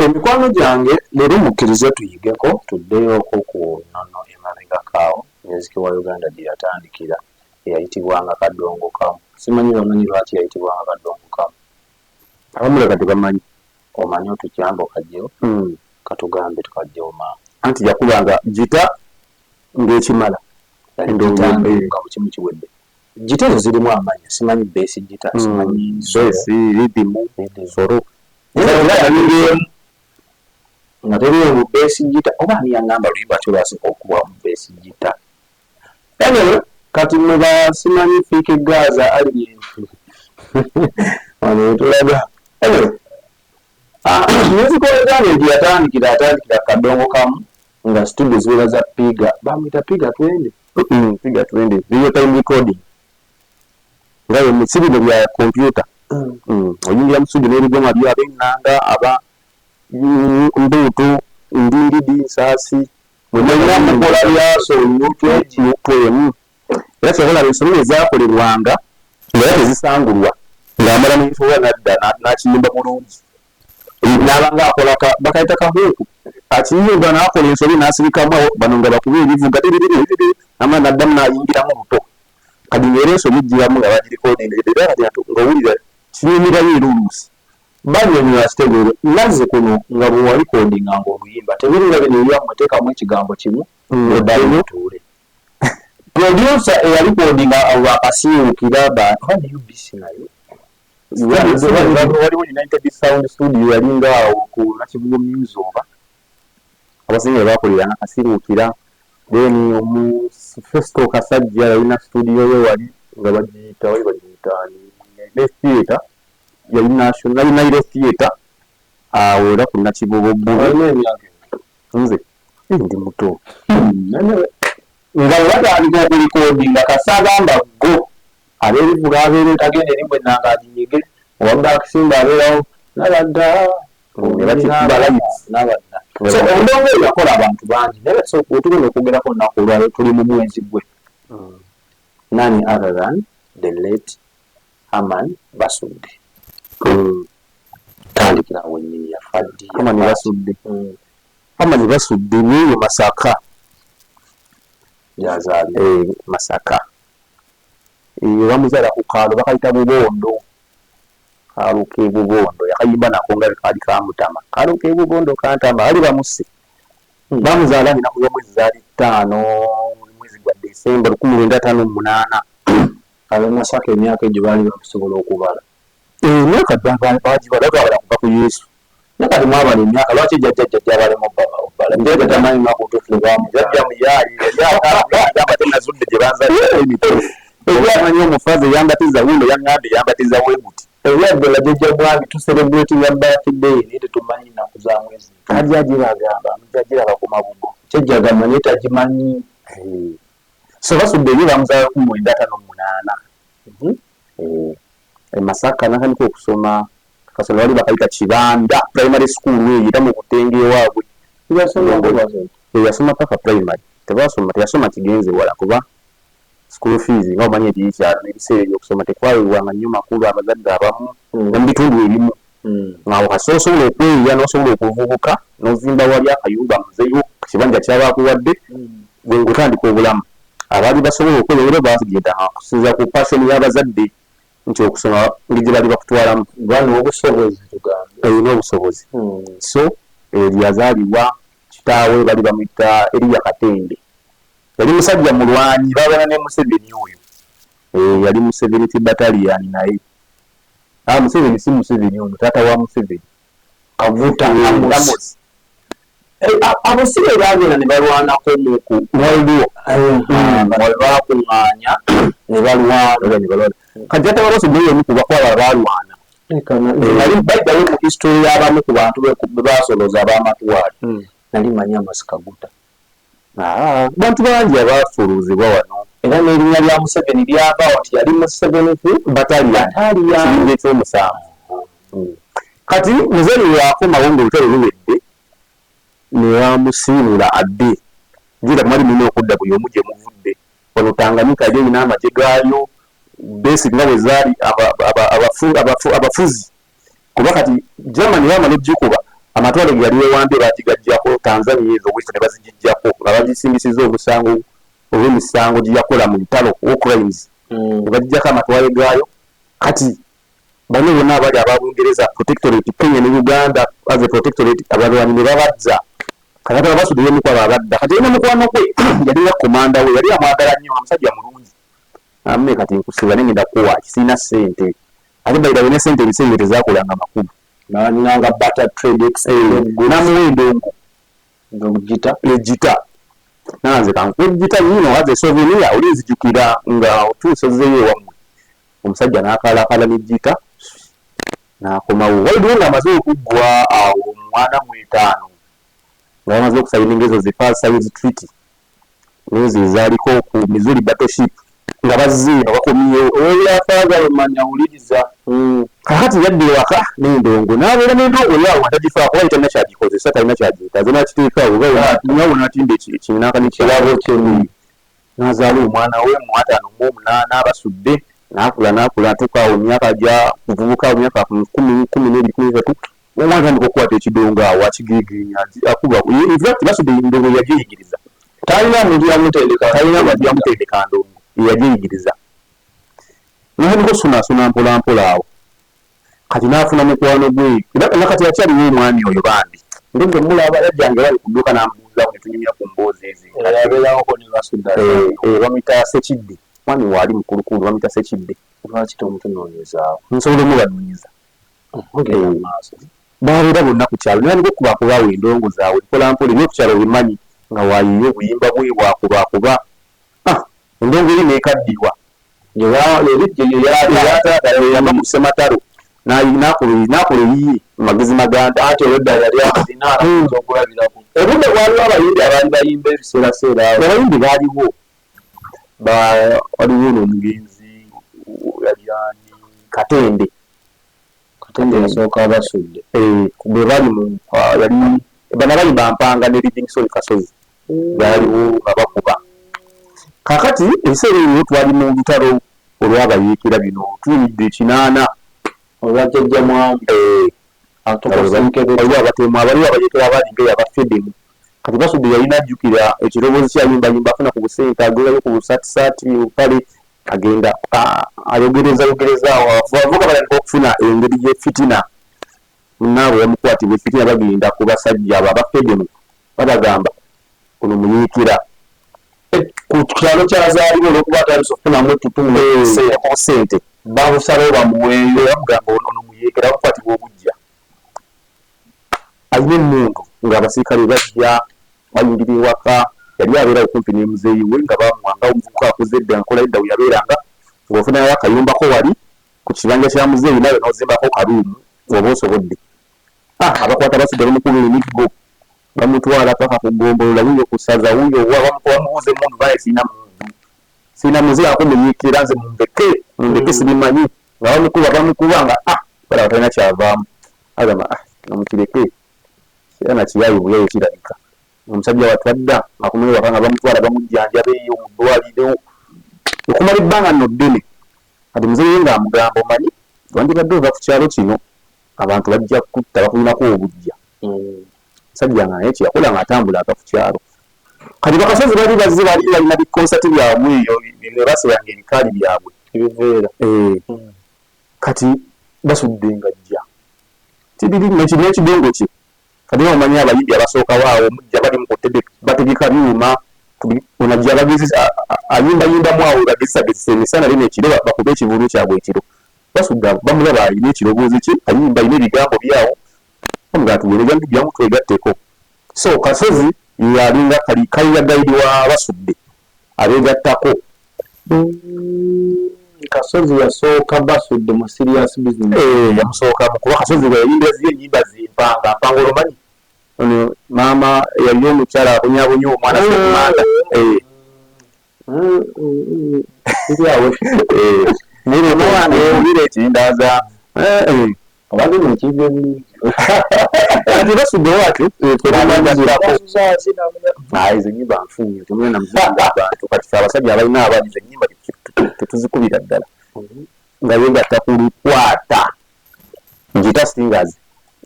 Emikwano gyange, leero mukkirize tuyigeko, tuddeyoko ku nnono emabegako awo music wa Uganda gye yatandikira, eyayitibwanga Kadongo Kamu. Simanyi bamanyi lwaki yayitibwanga Kadongo Kamu? Abamu leka tebamanyi. Omanyi otukyambe okajjewo? Katugambe tukajjewo maama. Anti yakubanga gita ng'ekimala. Gita nga bukimu kiwedde. Gita ezo zirimu amannya, simanyi bass gita, simanyi bass, rhythm, solo. Nga teriyo mu bass gita, oba ani yaŋŋamba luyimba ki olwasooka okubwa mu bass gita? Anyway, kati mwe basimanyi Fik Gaza Alien wano wetulaga. Anyway, music wa Uganda gye yatandikira, atandikira Kadongo Kamu nga studio zibeera za Piga, bamuyita Piga Twende. Piga Twende, real time recording. Nga yo si bino bya computer. Oyingira mu studio n'ebigoma byo, ab'ennanga, aba mbuutu, ndingidi, nsaasi. Mwenna mukola lyaso twemu. Era kyobalaba ensobi ezaakolebwanga nga tezisangulwa, ng'amala n'ensobola n'adda n'akiyimba bulungi. N'abanga akola bakayita kahuuku, akiyimba n'akola ensobi n'asirikamu awo, bano nga bakuba ebivuga namala n'addamu n'ayingiramu buto. Kati ng'era ensobi ejjiramu nga bagirikodinga, era kati ng'owulira kinyumirayo era oluusi. Bannyonnyola kitegeere, nazze kuno nga bwe walikodinganga oluyimba tebiringa bino ebyammwe, teekamu ekigambo kimu oddayo otuule. Producer eyalikodinga abo bakasiiwukira ba oba ne UBC nayo. Waliwo United Sound Studio yalinga awo ku Nakivubo News, oba abasinga bakoleranga Kasiiwukira. Then omu Festo Kasajja yalina studio ye wali nga bagiyita, wali bagiyita ne theatre yali National Nile Theatre awo era ku Nakivubo Bbulu. Olina emyaka? Nze ndi muto. Nga bwe batandika okulikodinga, kasagamba go ab'ebivuga abeera tagenda eri mwenna aginyige, owa bakisimba abeerawo nabadda nabadda. So endongo eyo yakola abantu bangi, naye wetugenda okwogerako olunaku olwaleero tuli mu mwezi gwe, none other than the late Herman Basudde. Tandikira awo wennyini, yafa ddi? Herman Basudde, Herman Basudde neeyo Masaka. Gyazaalibwa. Masaka, bamuzaala ku kaalo bakayita Bubondo, kaalo k'e Bubondo. Yakayimba nako nga kaali kamutama, kaalo k'e Bubondo kantama, bali bamusse. Bamuzaala ennaku z'omwezi zaali 5, mwezi gwa Desemba 1958. Ab'e Masaka emyaka egyo baali basobola okubala? Emyaka bagibala, babala kuva ku Yesu. Naye kati mwabala emyaka, lwaki jjajja abalemu obbala? Jjajja tamanyi lunaku lutuufu lwe bamuzaala. Jjajja muyaaye, yali agamba tenazudde gye banzalira emituufu. Omanyi omufaze yambatiza wuno, yaŋŋambye yambatiza bwe guti. Ebyaddala jjajja mwami tucelebratinga birthday naye tetumanyi nnaku za mwezi. Ajja agibagamba, mujja giraba ku mabugo. Kyejjagamba naye tagimanyi. So Basudde ye bamuzaala 1958 e Masaka. Natandika okusoma kasomero bali bakayita Kibanda Primary School, eyo era mu Butenge ewaabwe. Yasoma paka primary, tebasoma, teyasoma kigenze wala kuba school fees nga omanyi ebyekyalo n'ebiseera ebyokusoma tekwawebwanga nnyo makulu abazadde abamu ne mu bitundu ebimu. Awo kasita osobola okweyiya n'osobola okuvubuka n'ozimba wali akayumba muzeeyo kibanja kyaba akuwadde, gwe ng'otandika obulamu. Abaali basobola okwebeera bagendanga kusinziira ku passion y'abazadde nti okusoma ngeri gye baali bakutwalamu. Oba n'obusobozi tugambe. N'obusobozi. So eyo gye yazaalibwa. Kitaawe bali bamuyita Eriya Katende, yali musajja mulwanyi, balwana ne Museveni oyo. Yali mu Seventh Battalion, naye Museveni si Museveni ono taata wa Museveni. Kaguta. Amos. Abo si be baagenda ne balwanako muku World War? Bakuŋŋaanya ne balwana. Kati taata wa Basudde omu ku bakwaba balwana. Nali bayiddayo mu history y'abamu ku bantu be basolooza ab'amatwale, nali manyi Amos Kaguta. Bantu bangi abaasoloozebwa wano. Era n'erinnya lya Museveni lyavaawo nti yali mu Seventh Battalion, kiyinja ekyomusanvu. Kati muzeeyi yakomawo ng'olutalo luwedde ne bamusiimula adde jira mwali mulina okudda buli omu gye muvudde. Wano Tanganyika yali erina amagye gaayo basic nga bwe zaali abafuzi, kuba kati Germany bamala ogikuba. Amatwale ge yali ewambye bagigajjako Tanzania ezo West ne bazigijjako nga bagisingisiza omusango olw'emisango gye yakola mu ntalo, war crimes, ne bagijjako amatwale gaayo. Kati bano bonna abali aba Bungereza protectorate, Kenya ne Uganda as a protectorate, abalwanyi ne babazza. Kati ate Basudde y'omu ku abo abadda. Kati yalina mukwano gwe yali nga komanda we, yali amwagala nnyo, nga musajja mulungi. Amume kati nkusiba naye ngenda kukuwa ki, sirina ssente. Ate by the way ne ssente ebiseera ebyo tezaakolanga makulu. Balinganga barter trade exchange goods. N'amuwa endongo. Gita. Egita. Nanze kankuwe gita yiino as a souvenir, oli nzijukira nga otuuse ozzeeyo ewammwe. Omusajja n'akaalakaala ne gita n'akomawo. Waliwo ng'amaze okuggwa awo mu 45 nga bamaze okusayininga ezo zi Versailles Treaty n'ezo ezaaliko ku Missouri Battleship nga bazze eno bakomyewo. Ow'ebyafaayo bamanya wuliriza. Kaakati yadda ewaka n'endongo n'abeera n'endongo ye awo nga tagifaako kuba ye talina ky'agikozesa, talina ky'agyetaaza n'akiteeka awo nga nga n'atimba ekinankani Kirabo kye. N'azaala omwana we mu 58 Basudde n'akula n'akula atuuka awo mu myaka gya buvubuka, mu myaka 10, 12, 13, omwana atandika okukwata ekidongo awo akigeegeenya akuba. In fact Basudde endongo ye yagyeyigiriza. Talina muntu yamutendeka. Talina muntu yamutendeka ndongo, ye yagyeyigiriza. N'atandika okusunaasuna mpola mpola awo. Kati n'afuna mukwano gwe era na kati akyaliwo omwami oyo bambi. Ndowooza mulaba yajjanga ewange ku dduuka n'ambuuzaako ne tunyumya ku mboozi ezo enkadde. Yabeerawoko ne Basudde. Bamuyita Sekidde. Mwami waali mukulukulu bamuyita Sekidde. Lwaki tomutunoonyezaako? Nsobola omubanoonyeza. Mugenda mu maaso. Babeera bonna ku kyalo ne batandika okukubakuba awo endongo zaabwe mpola mpola eby'oku kyalo obimanyi nga waayiiya obuyimba bwe bw'akubaakuba. Endongo eri n'ekaddiwa. Eya taata yava ku Ssematalo n'akola eyiye mu Magezi Maganda. Anti olwedda yali alina abayinza okulabirako. Obudde bwaliwo abayimbi abaali bayimba ebiseeraseera awo. Abayimbi baaliwo. Waliwo ono omugenzi yali ani? Katende. Katende yasooka Basudde. Bwe bali mu yali bano abayimba Mpanga ne Livingstone Kasozi baaliwo nga bakuba. Kaakati ebiseera ebyo twali mu lutalo olw'abayeekera bino tuyingidde 80. Olwa Jjajja Mwami. Waliwo abatemu abaliwo abayeekera abaali nga aba Fedemu. Kati Basudde yalina ajjukira ekirowoozo kye ayimbayimba afuna ku busente agulayo ku busaatisaati obupale agenda ayogereza yogereza awo abavubuka batandika okufuna engeri y'effitina. Munnaabwe bamukwatibwa effitina bagenda ku basajja abo aba Fedemu babagamba ono muyeekera. Ku kyalo ky'azaalibwa olw'okuba atandise okufunamu ettutumu ku busente bamusalawo bamuweeyo. Bamugamba ono muyeekera bamukwatibwa obuggya. Alina emmundu ng'abasirikale bajja bayingira ewaka yali abeerawo kumpi ne muzeeyi we nga bamuwanga omuvubuka akuze edda nkola edda we yabeeranga ng'ofunayo akayumbako wali ku kibanja kya muzeeyi naawe n'ozimbako karuumu oba osobodde. Abakwata Basudde bamukuba emiggo bamutwala paka ku ggombolola wuuyo ku ssaza wuuyo wa bamubuuza emmundu baye sirina mmundu sirina muzeeyi muyiikira nze mundeke mundeke sibimanyi nga bamukuba bamukuba nga balaba talina kyavaamu agamba namukireke era nakiyaye buyaye kirabika. Omusajja wattu adda akomewo ewaka nga bamutwala bamujjanjaba eyo mu ddwaliro okumala ebbanga nno ddene. Kati muzeeyi we ng'amugamba omanyi wandibadde ova ku kyalo kino abantu bajja kukutta bakulinako obuggya. Omusajja nga naye kye yakola ng'atambula ava ku kyalo. Kati bakasozi bali bazze bali balina bikonsati byabwe eyo bye baasibanga ebikaali byabwe. Ebiveera. Kati Basudde ng'ajja tibiri n'ekidongo kye. Kati nga omanyi abayimbi abasookawo awo mujja bali mu bategeka byuma ono ajja abagezesa ayimbayimbamu awo bagezesagezesa emisana lino ekiro bakube ekivvulu kyabwe ekiro. Basudde bamulaba alina ekirowoozo kye ayimba alina ebigambo bye awo bamugamba tugende jangu twegatteko. So Kasozi yalinga kalira guide wa Basudde abeegattako. Kasozi yasooka Basudde mu serious business. Yamusookamu kuba Kasozi bwe yayimbira ziri ennyimba zimpanga mpanga olomanyi ono maama yali omukyala abonyabonya omwana Ssekumanda. Biri awo. Wulira ekindaza. Obadde nekiva ebulungi. Kati Basudde waatu twegattako. Ezo ennyimba nfu nnyo temugenda muzikubira bantu. Kati ffe abasajja abalina abaana ezo ennyimba tetuzikubira ddala. Nga yeegatta ku Lukwata Guitar Singers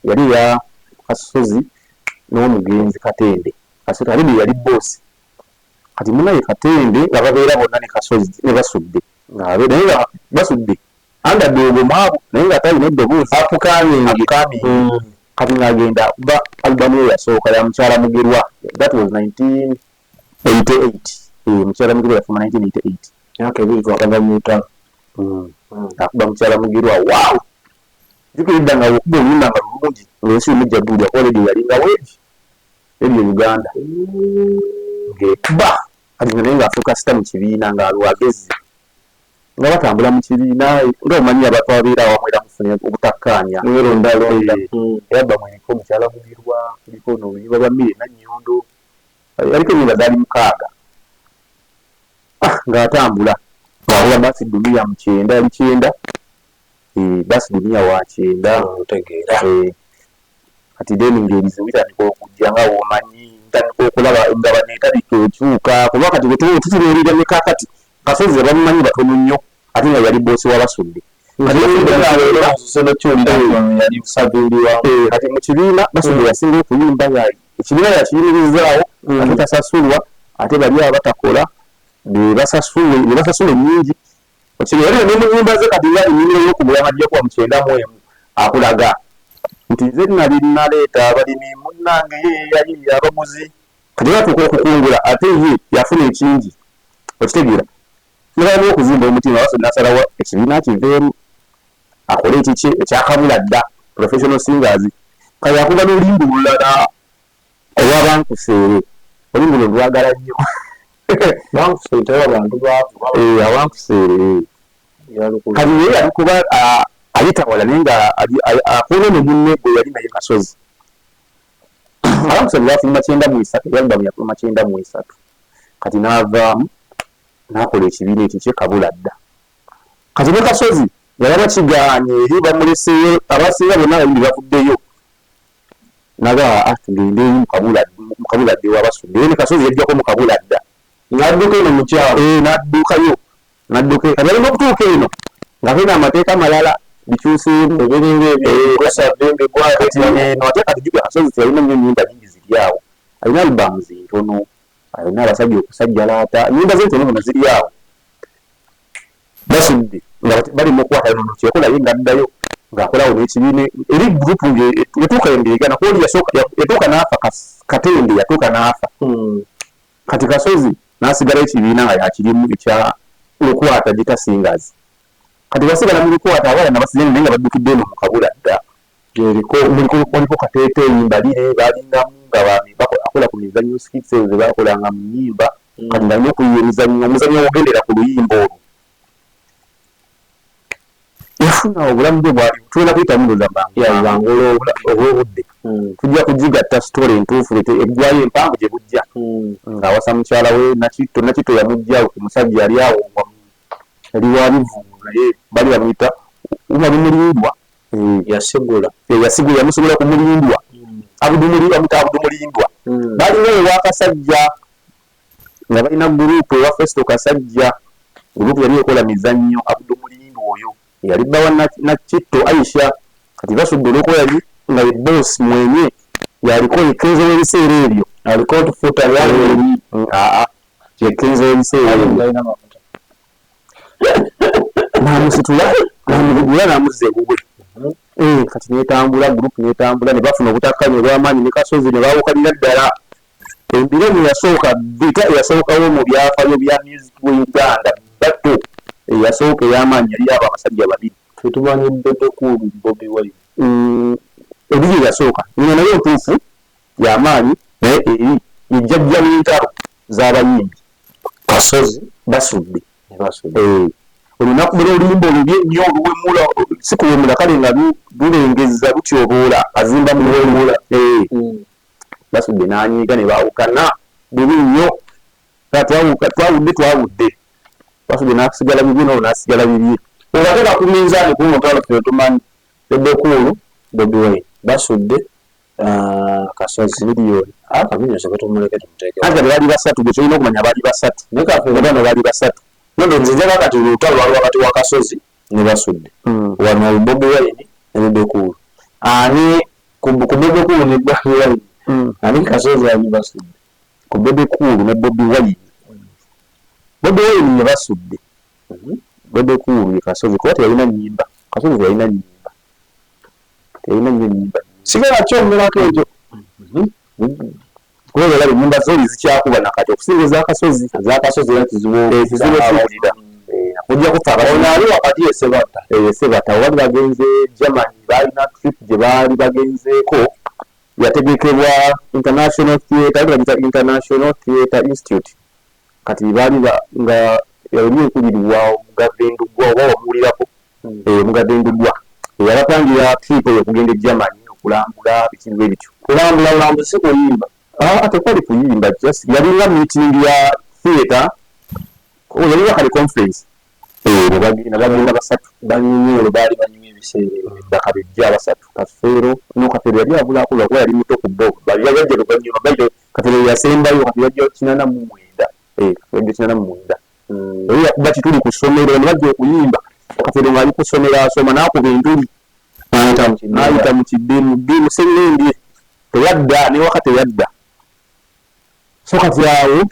yali ya Kasozi n'omugenzi Katende. Katende yali boss. Kati munaye Katende nga babeera bonna ne Kasozi ne Basudde, naye nga Basudde underdog mwabo, naye nga ate alina eddoboozi. Upcoming. Upcoming. Kati ng'agenda akuba alubamu ye yasooka ya Mukyala Mugerwa, that was 1988. Mukyala Mugerwa yafuma 1988. Myaka 2 twakava mu lutalo. Akuba Mukyala Mugerwa, wow, jjukira nga okuba oluyimba nga lulungi ng'ensi yonna ejja ddulya, kuba radio yalinga weegi Radio Uganda ng'ekuba. Kati nga naye ng'afuuka star mu kibiina, ng'alwagezi nga batambula mu kibiina, nga omanyi abantu ababeera awamu era mufuna obutakkaanya. Mwerondalonda. Era bamwereko Mukyala Mugerwa, kuliko n'oluyimba lwa Mmire Nannyondo, yaliko ennyimba zaali 6. Ng'atambula ng'akola Basi Dunia mu 90, yali 90, Basi Dunia wa 90. Otegeera. Kati then ng'ebizibu bitandika okujja, nga womanyi ntandika okulaba engabana etandika ekyuka, kuba kati bwe tutunuulira ne kaakati Kasozi bamumanyi batono nnyo, ate nga yali boss wa Basudde. Kati mu kibiina Basudde yasinga okuyimba, ekibiina yakiyimirizaawo, ate tasasulwa, ate bali abatakola be basasula ennyingi. Era ne mu nnyimba ze kati nga ennimiro y'okugula amajja kuba mu 91 akulaga nti nze nali naleeta abalimi, munnange ye yali abaguzi, kati batuuka okukungula ate ye yafuna ekingi. Okitegeera, nebalina okuzimba omutima. Basudde nasalawo ekibiina kiveemu akole ekiki ekyakabula dda, Professional Singers. Kale akuba n'oluyimba olulala olwabankuseere, oluyimba olwo lwagala nnyo. Bankuseere bantu baavu. Abankuseere. Kati naye yalikuba ayita wala, naye nga akuula ne munne gwe yali naye Kasozi. Abankuseere bafuluma 93, album yafuluma 93. Kati n'avaamu n'akola ekibiina ekyo kyekabula dda. Kati ne Kasozi yalaba kigaanye eri bamuleseeyo, abasinga bonna abayimbi bavuddeyo, naga tugende eri mukabula dda ewabasudde. Era ne Kasozi yajjako mukabula dda. N'adduka eno mukyalo. N'addukayo, n'adduka. Kati alina okutuuka eno nga fena amateeka malala bikyuseemu. Ebiringa ebyo. Ate kati jjukira Kasozi teyalina nnyo nnyimba nyingi ziri awo, alina albums ntono, alina abasajja okusajjalaata, ennyimba ze ntono zino ziri awo. Basudde nga bali mu kukwata nono kyekola ye ng'addayo ng'akolawo n'ekibiina eri group yatuuka endeegana kuba yatuuka n'afa. Katende yatuuka n'afa. Kati Kasozi n'asigala ekibiina nga yakirimu ekya Lukwata Guitar Singers. Kati wasigala mu Lukwata, abaana nabasize, naye nga baddukidde eno mu kabula dda. Eriko Muliko kateeteeyi mbalire balinamu nga akola ku mizannyo, skits ezo ze bakolanga mu nnyimba. Kati ng'alina okuyiiya emizannyo, omuzannyo ogugendera ku luyimba olwo. Yafuna obulamu bwe bwali tugenda kuyitamu ndowooza mangu olw'obudde, tujja kugigatta story entuufu eggwayo empanvu gye bujja, ng'awasa mukyala we Nakitto. Nakitto yamugjawo ku musajja yali awo yali wa bivvulu, naye bali bamuyita Umaru Mulindwa. Yasigula. Yasigula, yamusigula ku Mulindwa, Abudu bamuyita Abudu Mulindwa. Balina ewa Kasajja nga balina group ewa Festo Kasajja, group yali ekola mizannyo. Abudu Mulindwa oyo yali bba wa Nakitto Aisha. Kati Basudde olwokuba yali nga ye boss mwenye, yaliko ye Kenzo w'ebiseera ebyo. Aliko otufuta. Aa, ye Kenzo w'ebiseera ebyo, n'amusitula n'amugugula n'amuzza ewuwe. Kati netambula group, netambula ne bafuna obutakkanya obw'amaanyi ne Kasozi ne baawukanira ddala. Embiranye eyasooka, bita eyasookawo mu byafaayo bya music we Uganda, battle eyasooka ey'amaanyi yali abo abasajja babiri. Fetumanyi Bebe Cool, Bobi Wine. Eri ye yasooka eno, naye entuufu y'amaanyi, naye eri ye jjajja w'entalo z'abayimbi. Kasozi. Basudde. Ne Basudde. Olunaku lwe oluyimba olubi ennyo oluwemula, si kuwemula kale, nga lulengezza, lutyoboola, azimba muwemula. Basudde n'anyiiga ne baawukana bubi nnyo. Twawudde, twawudde, Basudde n'asigala bibye n'olwo n'asigala bibye. Obateeka ku minzaani ku mutwalo, ffe tumanyi Bebe Cool, Bobi Wine, Basudde, Kasozi. Miliyoni. Kamiliyoni soke tumuleke tumuteeke. Anti kati baali basatu, gwe kyolina okumanya baali basatu. Naye kaffe bano baali basatu. Nondo nze njaga kati olutalo lwali wakati wa Kasozi ne Basudde, wano Bobi Wine ne Bebe Cool. Ani Ku Bebe Cool ne Bobi Wine, ani Kasozi ani Basudde? Ku Bebe Cool ne Bobi Wine, Bobi Wine ye Basudde, Bebe Cool ye Kasozi, kuba teyalina nnyimba. Kasozi teyalina nnyimba, teyalina nnyo nnyimba. Sigala kyongerako ekyo. Kuba olaba ennyimba zoli zikyakuba nakati okusinga ez'Akasozi. Ez'Akasozi era kizibu. Kizibu okuwulira ojja kufa. Ono ali wakati ye Sebatta. Sebatta bali bagenze Germany, balina trip gye baali bagenzeeko, yategekebwa International Theatre, bagita International Theatre Institute. Kati baali nga yali ekubirirwa Omugave Ndugwa, oba wamuwulirako? Omugave Ndugwa yabapangira trip eyo okugenda e Germany okulambula biki bwe bityo. Kulambula bulambuzi, si kuyimba? Tekwali kuyimba, just yalinga meeting ya theatre, yalinga kale conference. Nebagenda, bagenda basatu. Banyumya olwo, baali banyumya ebiseera ebyo. Bakabejja abasatu, Kafeero, no Kafeero yali abulako lwakuba yali muto ku bo, yajja luvannyuma. Baito Kafeero yasembayo. Kati yajja 89, yajja 89. Oli yakuba kituli ku ssomero ne bajja okuyimba. Kafeero ng'ali ku ssomero asoma, n'akuba entuli n'ayita mu kidde musengendye, teyadda newaka, teyadda. So kati awo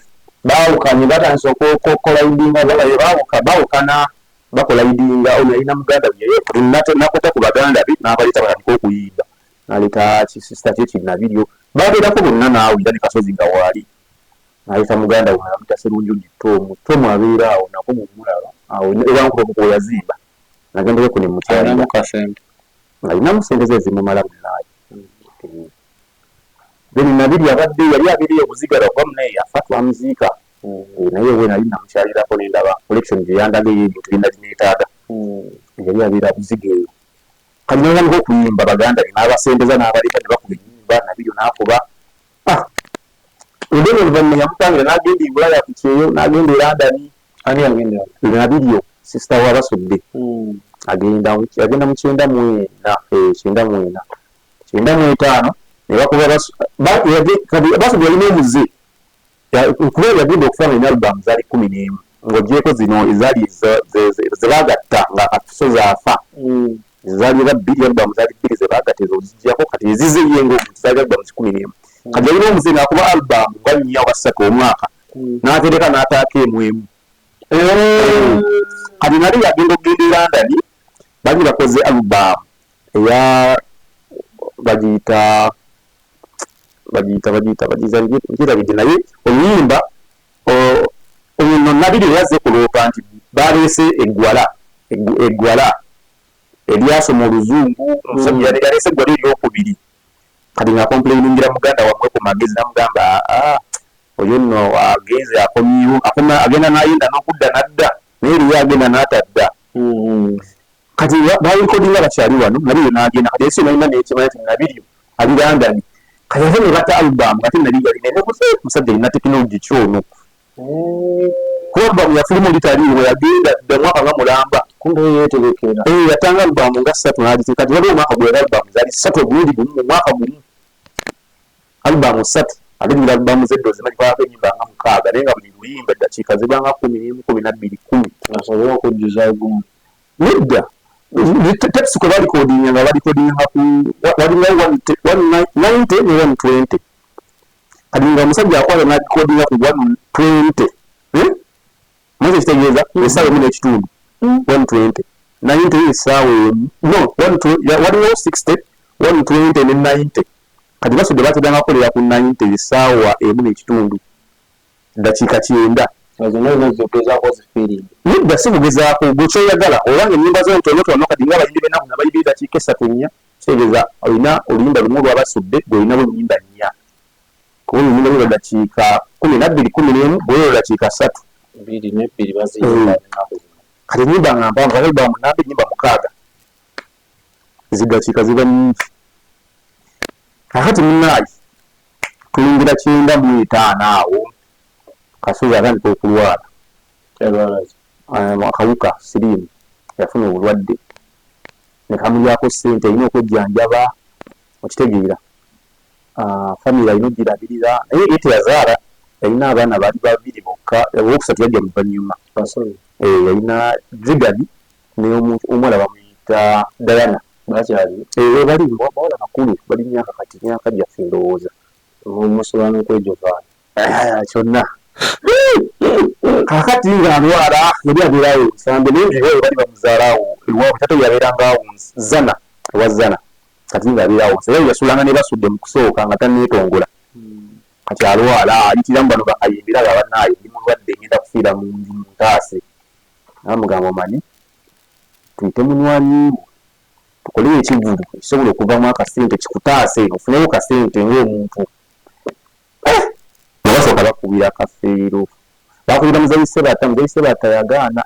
baawukanye, batandise okucollidinga. Baawukana, bacollidinga. Ono yalina muganda we, nakwata ku baganda be n'abaleeta batandika okuyimba, n'aleeta kisisita kye kinabiryo, babeerako bonna n'awulira ne Kasozi nga waali, n'aleeta muganda we amuyita Serunjogi Tomu. Tomu abeera awo nako mumulaba awo ewankulomuku we yazimba, nagendeko ne mukyalira. Alinamu sente ze ezimumala munaaye. Then Nabiri abadde yali abeereyo okuzigala kuba munaye yafa, twamuziika, naye we nali namukyalirako nendaba collection gye yandaga ey'ebintu bye nali neetaaga. Yali abeera Buziga eyo. Kati natandika okuyimba, baganda be n'abasembeza n'abaleeta ne bakuba ennyimba, Nabiryo n'akuba. Then oluvannyuma yamutangira n'agenda e Bulaya ku kyeyo, n'agenda e London. Ani yagenda? Nabiryo, sister wa Basudde. Agenda, agenda mu 94, 94, 95 ne bakuba. Basudde yalina omuze, kuba yagenda okufa nga alina alubamu zaali 11, ng'ogyeko zino ezaali ze baagatta nga Kasozi afa, zaali oba bbiri, alubamu zaali bbiri ze baagatta, ezo oziggyako. Kati ezize ye ng'omuntu zaali alubamu 11. Kati yalina omuze ng'akuba alubamu nga nnya oba ssatu omwaka, n'atereka n'ataako emu emu. Kati nali yagenda okugenda e London, bali bakoze alubamu eya bagiyita nkirabidde, naye oluyimba ono Nabiri yazze kuloopa nti baleese eggwala, eggwala eryasoma oluzungu. Omusajja yaleese eggwala eryokubiri. Kati nga complainingira muganda wammwe ku magezi, namugamba, "Aa, oyo nno agenze akomyewo, agenda n'ayenda n'okudda n'adda, naye eriyo agenda n'atadda." Kati barecordinga bakyali wano, Nabiryo n'agenda. Kati ensi yonna nekimanya nti Nabiryo ali London. Kati ate ne bata album, ate Nabiryo alina nebuze musajja alina tekinologi kyono, kuba album yafuluma oli taliiwo, yagenda dda mwaka nga mulamba. Kumbe yeetegekera. Yatanga album nga ssatu n'agiteeka. Kati waliwo omwaka gwe album zaali ssatu omulundi gumu, mu mwaka gumu album ssatu. Ate jjukira album z'edda ozimanyi, ennyimba nga mukaaga, naye nga buli luyimba eddakiika zibanga 11, 12, 10. Asobole okujjuza gumu. Nedda, tapes kwe barecordinga, nga barecordinga ku walingawo 90 ne 120. Kati nga omusajja akwata narecordinga ku 120, maze kitegeeza essaawa emu n'ekitundu, 120, 90, essaawa emu, no, waliwo 60, 120 ne 90. Kati Basudde bateranga kukolera ku 90, essaawa emu n'ekitundu, dakiika 90. Nedda, si kugezaako, gwe kyoyagala oba nga ennyimba zo ntonotono. Kati nga abayimbi b'ennaku nabayimbi dakiika 3, 4, kitegeeza olina oluyimba lumu olwabasudde, gwe olinawo ennyimba nnya, kuba oluyimba luba dakiika 12, 11, gwe olwo dakiika 3. Kati ennyimba nga mpanvu, album namba ennyimba mukaaga, zidakiika ziba nnyingi. Kakati munnaayi, tuyingira 95 awo, Kasozi atandika okulwala akawuka siriimu. Yafuna obulwadde ne kamulyako ssente, alina okwejjanjaba, okitegeera, famire alina ogirabirira, naye ye teyazaala, yalina abaana baali babiri bokka, owokusatu yajja luvannyuma. Yalina Zigani n'omuwala bamuyita Diana. Bakyali? Eh, bali bawala bakulu, bali myaka kati myaka gyaffe ndowooza. Musobola n'okwejovaana? Eh, kyonna. Kakati ng'alwala, yali abeerawo Nsambe, naye nga bali bamuzaala awo ewaabwe, taata yabeeranga awo Zana, ewa Zana. Kati ng'abeerawo, era yasulanga ne Basudde mu kusooka nga tanneetongola. Kati alwala, ayitiramu bano bakayimbira nga bannaaye, ndi mulwadde, ngenda kufiira mu nju, muntaase. Namugamba, omanyi tuyite munywanyi wo tukoleyo ekivvulu ekisobola okuvamu akasente kikutaase, ofuneyo kasente ng'omuntu. Nga basooka bakubira Kafeero, bakubira Muzeeyi Sebatta. Muzeeyi Sebatta yagaana.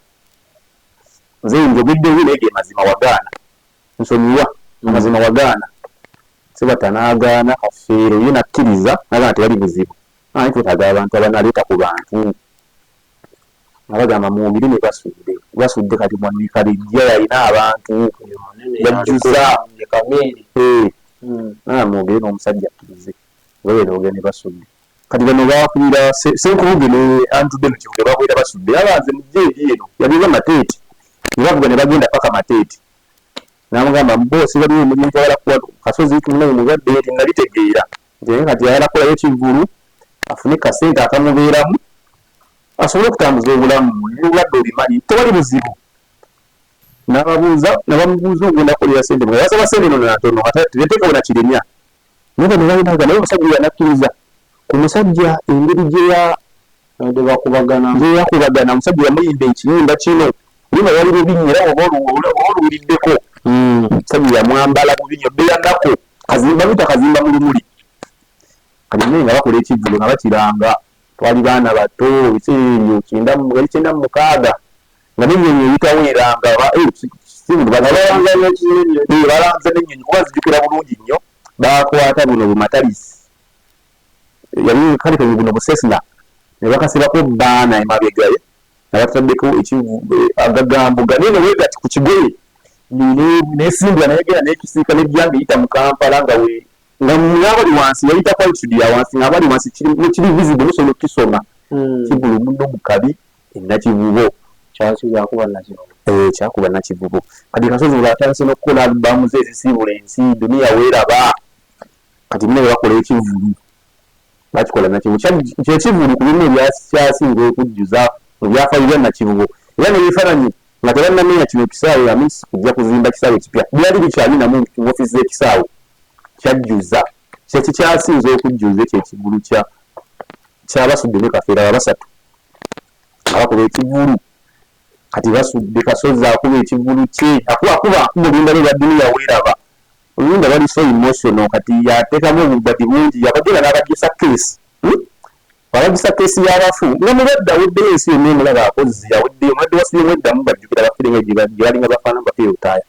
Muzeeyi, njogeddewo naye ge mazima, wagaana, nsonyiwa, amazima wagaana. Sebatta n'agaana, Kafeero ye n'akkiriza, n'agamba tewali buzibu, naye twetaaga abantu abanaleeta ku bantu. Nga bagamba mwogere ne Basudde. Basudde kati mwanika bijja, yalina abantu yajjuza. Naa mwogere n'omusajja akkirize, bagenda boogera ne Basudde. Kati bano bakubira Senkubuge ne Andrew Bello Kibuge, bakubira Basudde, abanze mujje eri eno, yabeera Mateeti. Ne bavuga ne bagenda paka Mateeti. N'amugamba, boosi, waliwo omulimu twagala kuwa Kasozi, tunaye mulwadde. Nti nabitegeera nti naye kati ayagala kukolayo kivvulu afune kasente akamubeeramu asobole okutambuza obulamu, obulwadde obimanyi, tewali buzibu. N'ababuuza, nabamubuuza ogenda kukolera sente, nga yasaba sente nono natono, teteekawo nakiremya. Naye bano balinaga, naye omusajja oyo anakkiriza ku musajja engeri gye bakubagana, gye yakubagana. Omusajja yamuyimba ekiyimba kino lima wali bubi nnyo, era oba oluwuliddeko, omusajja yamwambala bubi nnyo, bbeya nako kazimba bita kazimba mu lumuli. Kati naye nga bakola ekivvulo nga bakiranga, twali baana bato ebiseera ebyo, 96, nga n'ennyonyi eyitawo eranga balanze n'ennyonyi, kuba nzijukira bulungi nnyo bakwata buno bumatalisi, yali kale buno busesna, ne bakasibako baana emabega nga bataddeko agagambo ganene wegati ku kigoye, nesimbula nayegera nekisiika nejja nga eyita mu Kampala, nga we nga ngabali wansi yayita ku altitude ya wansi, nga abali wansi kiri visible, musobola okukisoma. Kivulu muno mu kabi enakivubo. Kyakuba Nakivubo. Kyakuba Nakivubo. Kati Kasozi ng'atandise n'okukola alubamu ze ezisiibula ensi, Duniya Weeraba. Kati bino bakola ekivulu, bakikola Nakivubo, kyekivulu ku bimu ebyakyasinga okujjuza mu byafaayo bya Nakivubo, era n'ebifaananyi nga tebannamenya kino ekisaawe, amisi kujja kuzimba kisaawe kipya, byali bikyali namu mu ofiisi z'ekisaawe. Kyajjuza, kyekikyasinza okujjuza ekyo ekivulu kya kyabasudde ne Kafeero, abo abasatu nga bakuba ekivulu. Kati Basudde, Kasozi akuba ekivulu kye, akuba akuba akuba oluyimba lwe lwa Duniya Weeraba, oluyimba lwali so emotional. Kati yateekamu obubadi bungi, yabagenda n'abagisa case, Abagisa case y'abafu nga mulwadde aweddeyo, ensi yonna emulaba akozi aweddeyo, omulwadde wa siriimu eddamu, bajjukira bafire nga gye balinga bafaanana bafiire lutaaya,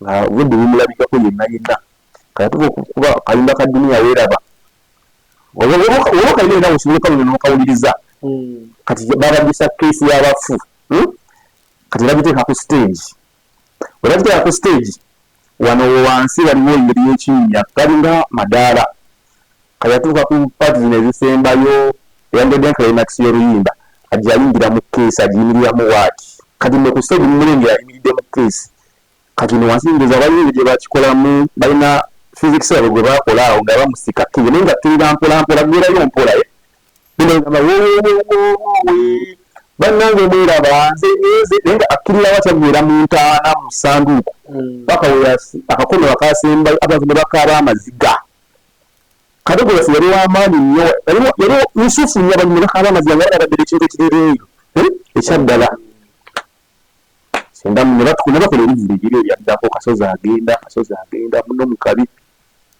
nga obulwadde bumulabikako yenna yenna. Kati atuuka okukuba kayimba ka Duniya Weeraba, oba kalina era osobola okalona n'okawuliriza. Kati babagisa case y'abafu, Kati bagiteeka ku stage, bwe bagiteeka ku stage wano wansi waliwo engeri y'ekinnya, galinga madaala. Kati atuuka ku part zino ezisembayo, eyandibadde climax y'oluyimba, ajja ayingira mu case, agiyimiriramu waati. Kati nno ku stage mumulengera ayimiridde mu case. Kati no wansi ndoza balina engeri gye bakikolamu, balina physics yaabwe gwe bakola awo nga bamusika kkiriza, naye nga kkirira mpola mpola, ggwerayo mpola. Gamba wowowowowe, bannange mweraba, nze ngenze, naye nga akkirira watya, aggwera mu ntaana mu ssanduuko paka we akakono akasembayo, abantu ne bakaaba amaziga. Kadogo waffe yali w'amaanyi nnyo, yali musufu nnyo, abantu ne bakaaba amaziga nga balaba ddala ekintu ekirireeyo ekyaddala. Ne bakola ebivvulu ebiro ebyaddako, Kasozi agenda, Kasozi agenda muno mu kabi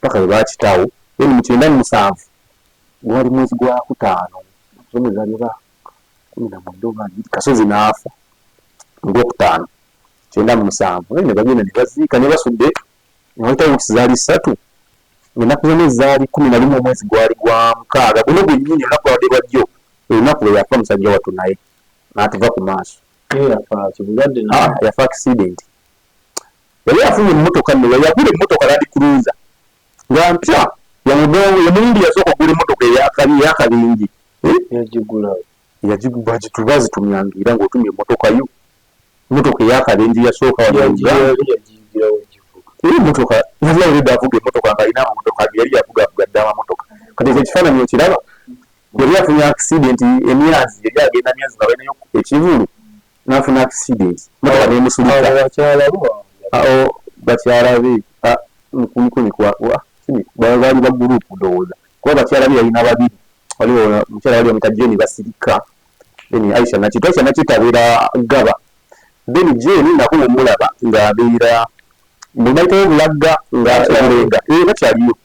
paka bwe bakitaawo. Then mu 97, gwali mwezi gwa kutaano, omwezi gwali oba 19 oba 20, Kasozi n'afa mu gwokutaano 97. Ne bagenda ne baziika ne Basudde, ne wayitawo weeks zaali 3, ng'ennaku z'omwezi zaali 11, omwezi gwali gwa mukaaga guno gwennyini, olunaku lwabadde lwajjo, olunaku lwe yafa musajja wattu, naye n'atuva ku maaso. Yafa accident, yali afunye emmotoka nno, yagula emmotoka Land Cruiser nga mpya, yamuyindi yasooka okugula emmotoka eyakabenje. Bazitumyanga era ng'otumya emmotoka yo, emmotoka eyakabenje yasooka wano. Era emmotoka yali already avuga emmotoka, ng'alina amamotoka ge, yali avuga avuga dda amamotoka. Kati ekyo ekifaananyi okiraba, yali afunye accident emyazi, yali agenda Myazi nga balinayo ekivulu, n'afuna accident, motoka n'emusulika. Abo bakyala bo? Awo bakyala be kuliko baali ba group ndowooza, kuba bakyala be yalina babiri. Waliwo omukyala wali bamuyita Jane Basirika, then Aisha Nakitto. Aisha Nakitto abeera Gaba, then Jane nako bw'omulaba ng'abeera bwe bayitawo Bulagga nga Bulenga, eh, bakyaliyo.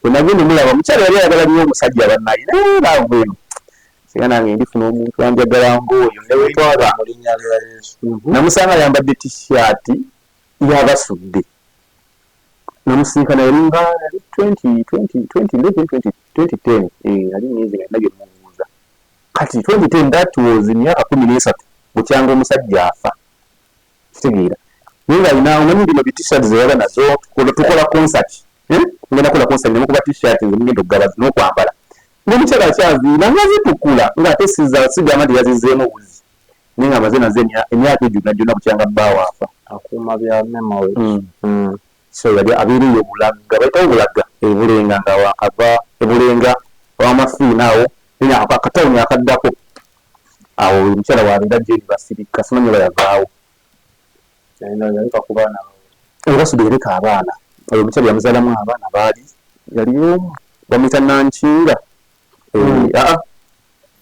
Bwe nagenda omulaba, omukyala yali ayagala nnyo omusajja. Bannaye, naye love eno, singa nange ndifuna omuntu anjagala ng'oyo Twala mu linnya lya Yesu. Namusanga ayambadde T-shirt y'Abasudde. Namusinkana yalinga yali 20 20 2011, 2010, eh, yali ngenze nga nina bye mubuuza. Kati 2010, that was emyaka 13 bukyanga omusajja afa, kitegeera? Naye nga alina, omanyi bino bi T-shirt ze yaba nazo, tukola concert, eh? Ngenda kukola concert, nemukuba T-shirt nze mugenda okugaba n'okwambala, ng'omukyala akyaziina nga zitukula, ng'ate siza sigamba nti yazizeemu buzi, naye nga amaze nazo emyaka egyo gyonna gyonna bukyanga bbaawo afa. Akuuma bya memory. So yali abeera eyo Bulagga, bayitawo Bulagga ebulenga, nga wakava ebulenga awamafiina awo akatawuni akaddako awo, omukyala wabeera Jeni Basirika. Simanyi oba yavaawo. Yaleka ku baana. Basudde yaleka abaana. Oyo omukyala yamuzaalamu abaana, baali yali omu bamuyita Nankinga. Aa,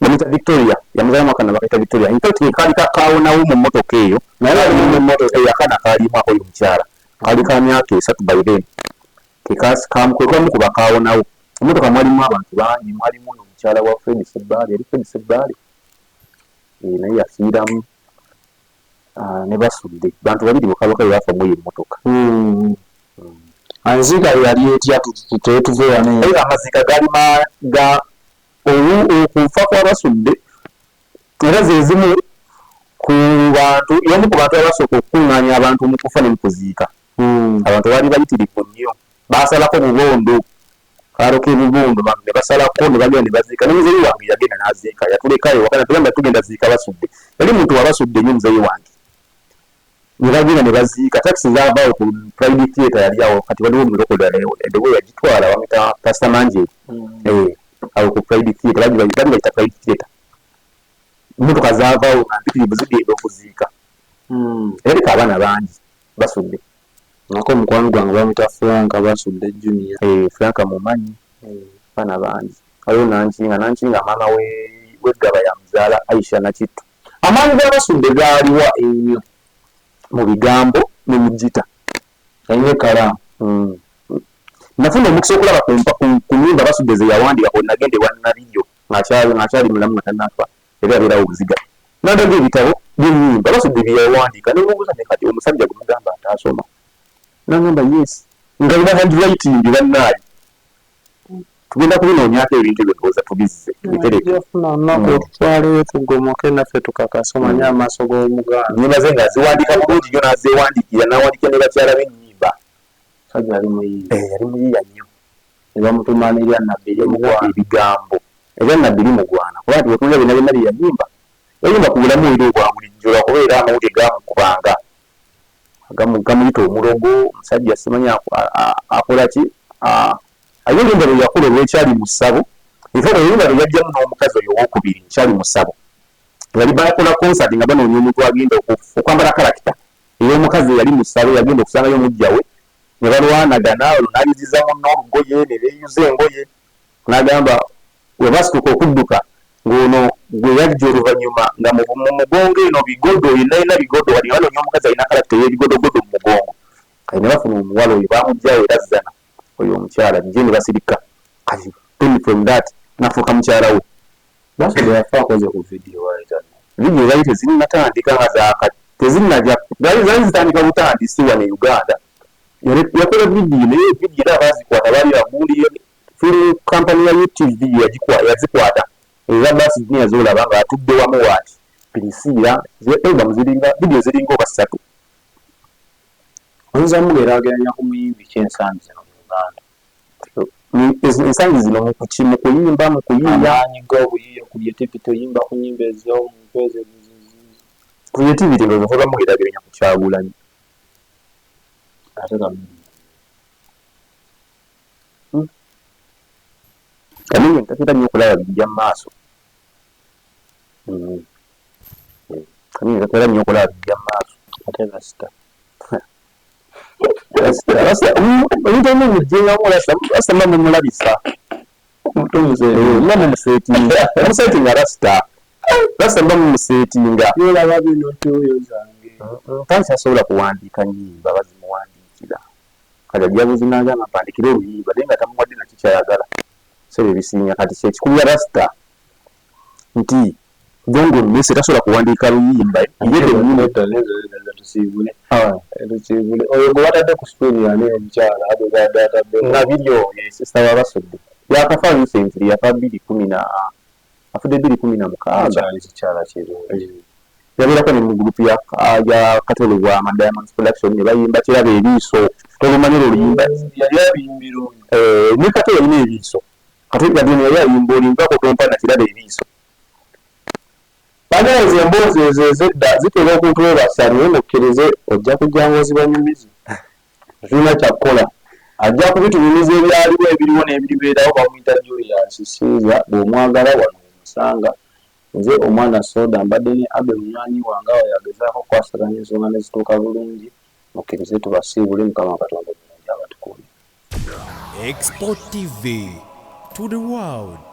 bamuyita Victoria, yamuzaalamu akaana bakayita Victoria. In fact kaali kawonawo mu mmotoka eyo. Naye ali mu mmotoka? Akaana kaalimu ako oyo omukyala, kaali ka myaka 3 by then. Kekamu kuba kawonawo. Emmotoka mwalimu abantu bangi, mwalimu n'omukyala wa Fred Sebbaale, yali Fred Sebbaale, naye yafiiramu. Ne Basudde, bantu babiri bokka bokka be baafa mu eyo emmotoka. Anziika yali etya? Tuve wano. Naye amaziika gaali ga okufa kw'Abasudde, era ze zimu ku bantu, y'omu ku bantu abasooka okukuŋŋaanya abantu mu kufa ne mu kuziika. Abantu baali bayitirivu nnyo, baasalako Bubondo, kaalo k'e Bubondo, bantu ne basalako ne bagenda ne baziika. Ne muzeeyi wange yagenda n'aziika, yatulekayo waka natugamba tugenda ziika Basudde. Yali muntu wabasudde nnyo muzeeyi wange. Ne bagenda ne baziika, takisi zaavaawo ku Pride Theatre yali awo, kati waliwo omulokole ewe yagitwala, bamuyita Pastor Manjeri. Awo ku Pride Theatre, bali bayita Pride Theatre. Emmotoka zaavaawo nga mpitirivu zigenda okuziika. Yaleka abaana bangi Basudde. Nako mukwano gwange bamuyita Frank Basudde Junior. Eh, Frank mumanyi, abaana bangi. Waliwo Nankinga, Nankinga maama w'eggaba yamuzaala Aisha Nakitto. Amaanyi g'Abasudde gaaliwa ennyo? Mu bigambo ne mu guitar. Yalina ekkalaamu. Nafuna omukisa okulaba ku nnyimba Basudde ze yawandiika kwe nagenda ewa Nabiryo ng'akyali mulamu, nga tannafa, yali abeerawo Buziga. N'andaga ebitabo by'ennyimba Basudde bye yawandiika, ne mubuuza ne kati omusajja gwe mugamba ntaasoma? N'angamba yes, nga alina handwriting. Bannaaye, tugenda kubinoonyaako ebintu ebyo, ndowooza tubizze tubitereke. Funa olunaku otutwaleyo tugomoke naffe tukakase, omanye amaaso g'Omuganda. Ennyimba ze nga ziwandiika bulungi nnyo, n'azeewandiikira, n'awandiikira ne bakyala b'ennyimba. Musajja yali muyiiya. Eh, yali muyiiya nnyo. Ne bamutuma n'erya Nabbi limugwana. Ebigambo erya Nabbi limugwana, kuba nti bw'otunuulira byonna byonna bye yayimba, yayimba ku bulamu era obwa bulijjo, lwakuba era amawulire gaamukubanga gamuyita omulogo, omusajja simanyi akola ki. Alina oluyimba lwe yakola olw'ekyali mu ssabo. In fact oluyimba lwe yajjamu n'omukazi oyo owokubiri, Nkyali mu ssabo, yali bakola concert nga banoonya omuntu agenda okwambala character ey'omukazi eyali mu ssabo, yagenda okusangayo omuggya we ne balwanagana, olwo n'ayuziza munne olugoye ne beeyuza engoye. N'agamba we basituka okudduka ng'ono gwe yajja oluvannyuma nga mu mugongo eno bigodo, yenna yenna bigodo, wali nga banoonya omukazi alina character ey'ebigodogodo mu mugongo. Kati ne bafuna omuwala oyo, bamuggyawo era Zzana, oyo omukyala Jane Basirika. Kati then from that n'afuuka mukyala we. Basudde yafa akoze ku vidiyo wayita? Vidiyo zaali tezinnatandika nga zaaka, tezinnajja, zaali zitandika butandisi wano e Uganda. Yakola vidiyo, naye vidiyo era abaazikwata baali bagundi, film company ya UTV yazikwata, eza Basi Junior z'olaba ng'atudde wamu waati Pirisiira. Album ziringa, vidiyo ziringa oba ssatu. Oyinza mugeraageranya ku muyimbi ki ensangi zino mu Uganda? Ensangi zino mu kuyimba, mu kuyiiya? Amaanyi g'obuyiiya, creativity, oyimba ku nnyimba ez'omuntu ezo. Creativity ndowooza toba mugeraageranya ku Kyagulanyi. Ate Chameleone? Chameleone tatera nnyo okulaba bijja mu maaso. Chameleone tatera nnyo okulaba bijja mu maaso. Ate Rasta. Rasta ebintu ebimu mujjengamu Rasta, Rasta muba mumulabisa. Muba mumusetinga. Mumusetinga Rasta. Rasta muba mumusetinga. Byolaba bino ntuuyo zange. Kandi tasobola kuwandiika nnyimba, bazimuwandiikira. Kati ajja buzi n'agamba mpandikire oluyimba naye nga tamuwadde nakyo ky'ayagala. Ebiseera ebisinga kati kyekikubya Rasta nti Gongo Messi tasobola kuwandiika luyimba ye kennyini. Tusiibule. Tusiibule. Oyo gwe batadde ku screen yani omukyala gwe badde atadde. Nabiryo ye sister wa Basudde. Yakafa recently, yafa bbiri kumi na afudde 2016. Kyali kikyala kirungi. Yabeerako ne mu group ya Kato Lubwama Diamonds Production ne bayimba Kiraba Eriiso. Tolumanyi olwo oluyimba? Yali abiyimbira oyo. Ne Kato yalina eriiso. Kato yali ayimba olinvako tompa na Kiraba Eriiso. Bannange emboozi ezo ez'edda zitera okutwebasa naye mukkirize ojja kujja ng'ozibanyumiza. Tetulina kya kukola. Ajja kubitunyumiza ebyaliwo ebiriwo n'ebiribeerawo. Bamuyita Julius Caesar, bw'omwagala wano w'omusanga. Nze omwana Soda mbadde ne Abe munywanyi wange awo yagezaako okukwasaganya ensonga ne zituuka bulungi. Mukkirize tubasiibule, Mukama Katonda omulungi abatukuume. Export TV to the world.